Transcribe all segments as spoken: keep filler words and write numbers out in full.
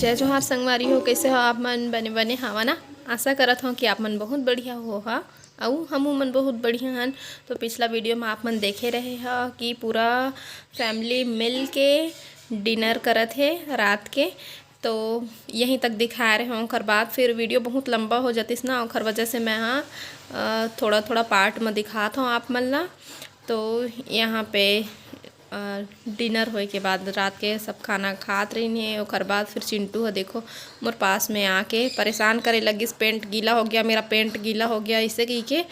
जय जोहार संगवारी हो, कइसे हो आप मन? बने बने हवा ना? आशा करत हव कि आप मन बहुत बढ़िया हो हा, अउ हमू मन बहुत बढ़िया हन। तो पिछला वीडियो में आप मन देखे रहे ह कि पूरा फैमिली मिल के डिनर करत हे रात के, तो यहीं तक दिखाए रहे हव। ओकर बाद फिर वीडियो बहुत लंबा हो जातिस ना, ओकर वजह से मैं हा, अ, थोड़ा थोड़ा पार्ट में दिखात हव आप मन ला। तो यहाँ पे, अ, डिनर होए के बाद रात के सब खाना खात रहिन हे। ओकर बाद फिर चिंटू ह, देखो, मोर पास में आके परेशान करे लगिस, "पेंट गीला हो गया, मेरा पेंट गीला हो गया," इसे कहि के।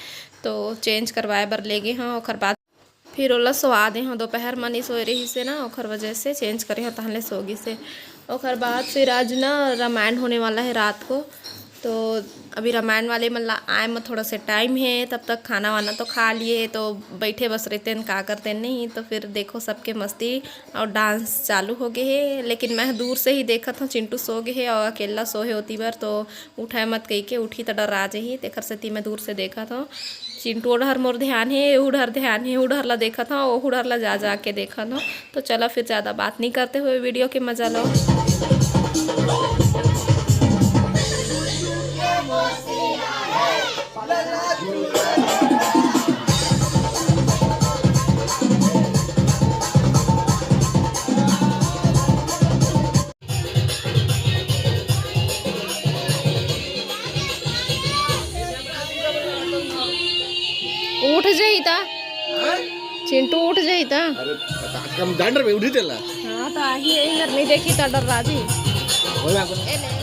तो चेंज करवाए बर ले गे हव। ओकर बाद फिर ओला सोवा दे हव, दोपहर म नइ सोए रहिस हे ना, ओखर वजह से चेंज करे हव, तहन ले सो गिस हे। ओखर बाद फिर आज ना रामायण होने वाला है रात को, तो अभी रामायण वाले मन ला आए म थोड़ा से टाइम है, तब तक खाना वाना तो खा लिए, तो बैठे बस रहते हैं, का करते नहीं। तो फिर देखो सबके मस्ती और डांस चालू हो गए है, लेकिन मैं दूर से ही देखत हूँ, चिंटू सो गए है और अकेला सो है ओती बर, तो उठाए मत कहि के, उठी त डरा जही, तेखर सेती मैं दूर से देखत हूँ। चिंटू ओ डहर मोर ध्यान हे, ओ डहर ध्यान हे, ओ डहर ला देखत हव, ओ डहर ला जा जा के देखत हव। तो चला फिर ज़्यादा बात नहीं करते हुए वीडियो के मज़ा लो। उठ जही ता। हाँ? चिंटू उठ जही ता। अरे, पता, हम जान रहे, उठी चला। हाँ, तो आही यही घर नहीं देखी ता डर राजी। बोला। ए ले।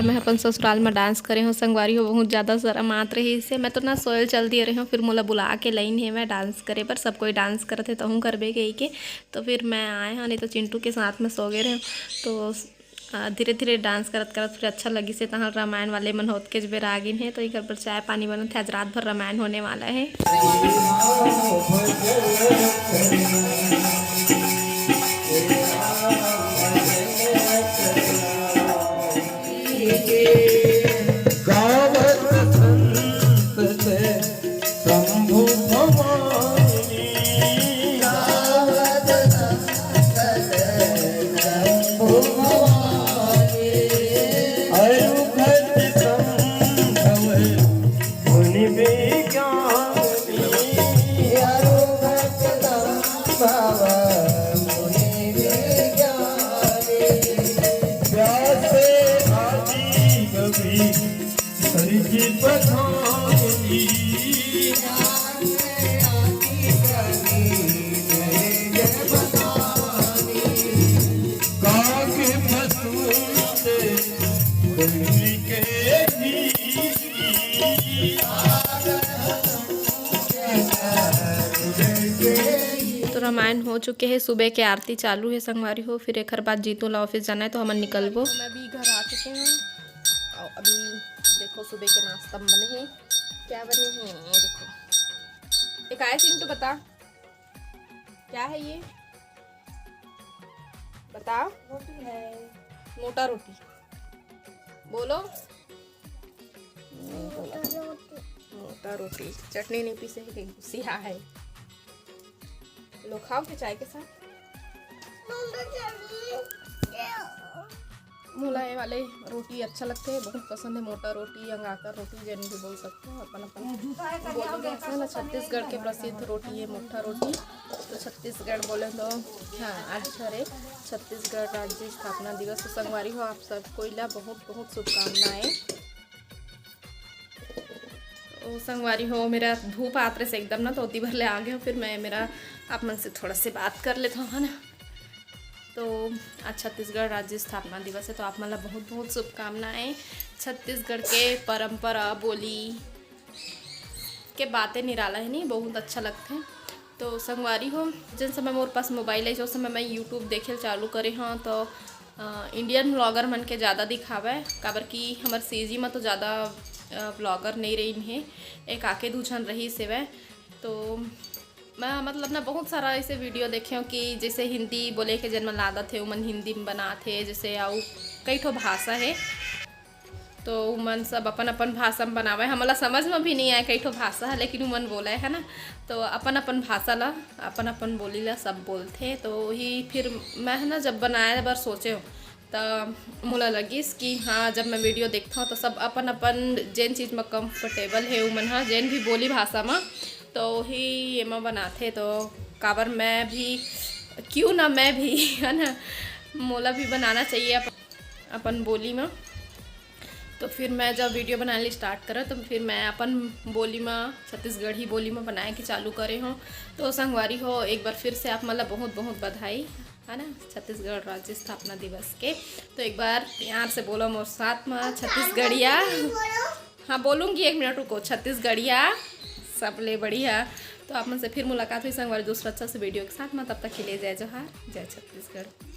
मैं अपन ससुराल में डांस करे हूँ संगवारी हो, बहुत ज़्यादा शर्म आत रही से। मैं तो ना सोयल चल दिए रहे हूँ, फिर मोला बुला के लाइन है मैं डांस करे बर, सब कोई डांस करत है तो हूँ करबे कही के। तो फिर मैं आए हूँ, नहीं तो चिंटू के साथ में सो गए रहे हूँ। तो धीरे धीरे डांस करत करत फिर अच्छा लगी से तहाँ रामायण वाले मन होत के बेरा आ गिन है। तो इकर पर चाय पानी बनत है, आज रात भर रामायण होने वाला है। तो रामायण हो चुके है, सुबह के आरती चालू है संगवारी हो। फिर एक बाद जीतू ला ऑफिस जाना है तो हमन निकलबो। मैं भी घर आ चुके हैं। और अभी देखो सुबह के नाश्ता में बने हैं, क्या बने हैं ये देखो। एक आया चिंटू बता क्या है ये? बताओ। मोटा रोटी। बोलो। मोटा रोटी। चटनी नहीं पीसे है, गुस्सिया है। लो खाओ के चाय के साथ। मोला ये वाले रोटी अच्छा लगते हैं, बहुत पसंद है। मोटा रोटी, अंगाकर रोटी, जैन भी बोल सकते हो, अपन अपन बोली भाषा है ना। छत्तीसगढ़ के प्रसिद्ध रोटी है मोटा रोटी। तो छत्तीसगढ़ बोले तो हाँ, आज हरे छत्तीसगढ़ राज्य स्थापना दिवस। तो संगवारी हो, आप सब कोई ला बहुत बहुत शुभकामनाएं। ओ संगवारी हो, मेरा धूप आत रहे से एकदम ना, तो ओती भर ले आ गए हो। फिर मैं मेरा आप मन से थोड़ा से बात कर लेता हूँ, है ना। तो आज छत्तीसगढ़ राज्य स्थापना दिवस है, तो आप मन ला बहुत बहुत शुभकामनाएं। छत्तीसगढ़ के परंपरा, बोली के बातें निराला है नहीं, बहुत अच्छा लगते हैं। तो संगवारी हो, जिन समय मोर पास मोबाइल है, जो समय मैं यूट्यूब देखे चालू करे हाँ, तो इंडियन व्लॉगर मन के ज़्यादा दिखावे, काबर कि हमर सीजी में तो ज़्यादा व्लॉगर नहीं रही है, एक आके दू झन रही सेवे। तो मैं मतलब ना बहुत सारा ऐसे वीडियो देखे हूँ कि जैसे हिंदी बोले के जन मन ला आदत है, उमन हिंदी में बनात है, जैसे अउ कई ठो भाषा है, तो उमन सब अपन अपन भाषा में बनावे। हमला समझ में भी नहीं आए कई ठो भाषा है, लेकिन उमन बोले है ना, तो अपन अपन भाषा ला, अपन अपन बोली ला सब बोलथे। तो वही फिर मैं है ना जब बनाए बर सोचे हूँ, त मोला लगिस कि हाँ, जब मैं वीडियो देखता हूँ तो सब अपन अपन जेन चीज़ में कंफर्टेबल है, उमन हा जेन भी बोली भाषा में, तो वही एमा बनाथे। तो काबर मैं भी, क्यों ना मैं भी है ना, मोला भी बनाना चाहिए अपन, अपन बोली में। तो फिर मैं जब वीडियो बनाने स्टार्ट करा तो फिर मैं अपन बोली में, छत्तीसगढ़ी बोली में बनाए के चालू करे हूँ। तो संगवारी हो, एक बार फिर से आप मन ला बहुत बहुत बधाई है ना छत्तीसगढ़ राज्य स्थापना दिवस के। तो एक बार प्यार से बोलो मोर साथ में छत्तीसगढ़िया। हाँ बोलूँगी, एक मिनट रुको। छत्तीसगढ़िया सबले बढ़िया। तो आप मन से फिर मुलाकात हुई संगवारी दूसरा अच्छा से वीडियो के साथ में। तब तक के लिए जय जोहार, जय छत्तीसगढ़।